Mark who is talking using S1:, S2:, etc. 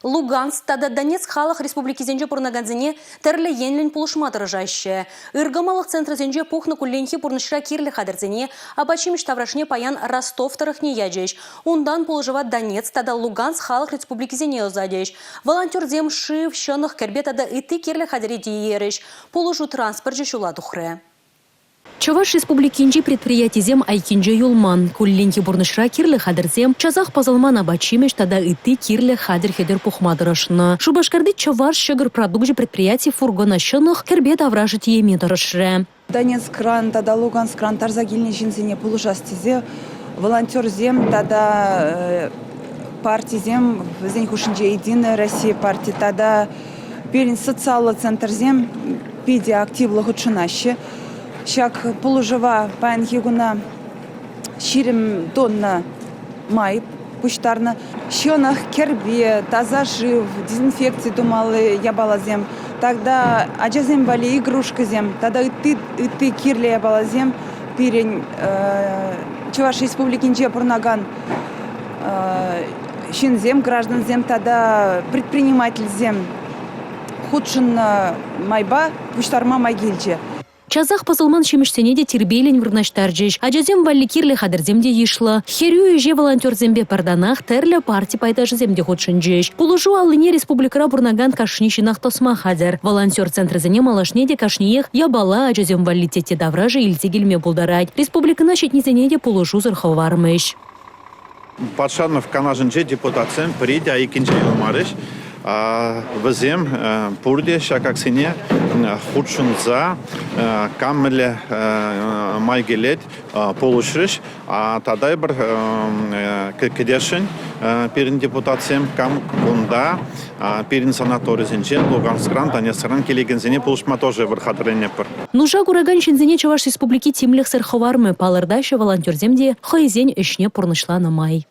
S1: Луганск тата Донецк халӑх республикисенче пурӑнакансене тӗрлӗ енлӗн пулӑшма тӑрӑшаҫҫӗ. Ыркӑмӑллӑх центрӗсенче пухнӑ кулленхи пурнӑҫра кирлӗ хатӗрсене, апат-ҫимӗҫ таврашне паян Ростов тӑрӑхне ячӗҫ. Унтан пулӑшӑва Донецк тата Луганск халӑх республикисене ӑсатӗҫ. Волонтерсем шыв, ҫӑнӑх, кӗрпе тата ытти кирлӗ хатӗре тиерӗҫ. Пулӑшу транспорчӗ ҫула тухрӗ.
S2: Чӑваш Республикинчи предприятисем айккинче юлман. Кулленхи пурнӑҫра кирлӗ хатӗрсем, часах пӑсӑлман апат-ҫимӗҫ тата ытти кирлӗ хатӗр-хӗтӗр пухма тӑрӑшнӑ. Шупашкарти Чӑваш ҫӑкӑр продукчӗ предприяти фургона ҫӑнӑх, кӗрпе таврашӗ тиеме тӑрӑшрӗ.
S3: Донецкран тата Луганскран тарса килнӗ ҫынсене пулӑшас тесе волонтерсем тата партисем, вӗсен хушшинче Единая Россия парти тата пирӗн социаллӑ центрсем питӗ активлӑ хутшӑнаҫҫӗ. Ҫак пулӑшӑва паянхи куна 20 тонна май пуҫтарнӑ. Ҫӑнӑх, кӗрпе, таса шыв, дезинфекци тумалли япаласем, тата ачасем валли игрушкӑсем тата ытти, ытти кирлӗ япаласем пирӗн Чӑваш Республикинче пурӑнакан ҫынсем, граждансем тата предпринимательсем хутшӑннӑ майпа пуҫтарма май килчӗ.
S2: Часах пӑсӑлман ҫимӗҫсене те тирпейлӗн вырнаҫтарчӗҫ. Ачасем валли кирлӗ хатӗрсем те йышлӑ. Хӗрӳ ӗҫе волонтерсемпе пӗр танах тӗрлӗ парти пайташӗсем те хутшӑнчӗҫ. Пулӑшу аллине республикӑра пурӑнакан кашни ҫынах тӑсма хатӗр. Волонтер центрӗсене малашне те кашниех япала, ачасем валли тетте таврашӗ илсе килме пултарать. Республикӑна ҫитнисене те пулӑшусӑр хӑвармӗҫ.
S4: Патшалӑх Канашӗнче депутатсем пӗри те айккинче юлмарӗҫ. Вӗсем пурте ҫак акцине хутшӑнса кам мӗнле май килет пулӑшрӗҫ. Тата эпир кӗтесшӗн пирӗн депутатсем кам кунта пирӗн санаторисенчен Луганскран, Донецкран килекенсене пулӑшма тоже эпир хатӗрленетпӗр.
S2: Нуша куракан ҫынсене Чӑваш Республики тимлӗхсӗр хӑвармӗ, палӑртаҫҫӗ волонтерсем те хӑйсен ӗҫне пурнӑҫланӑ май.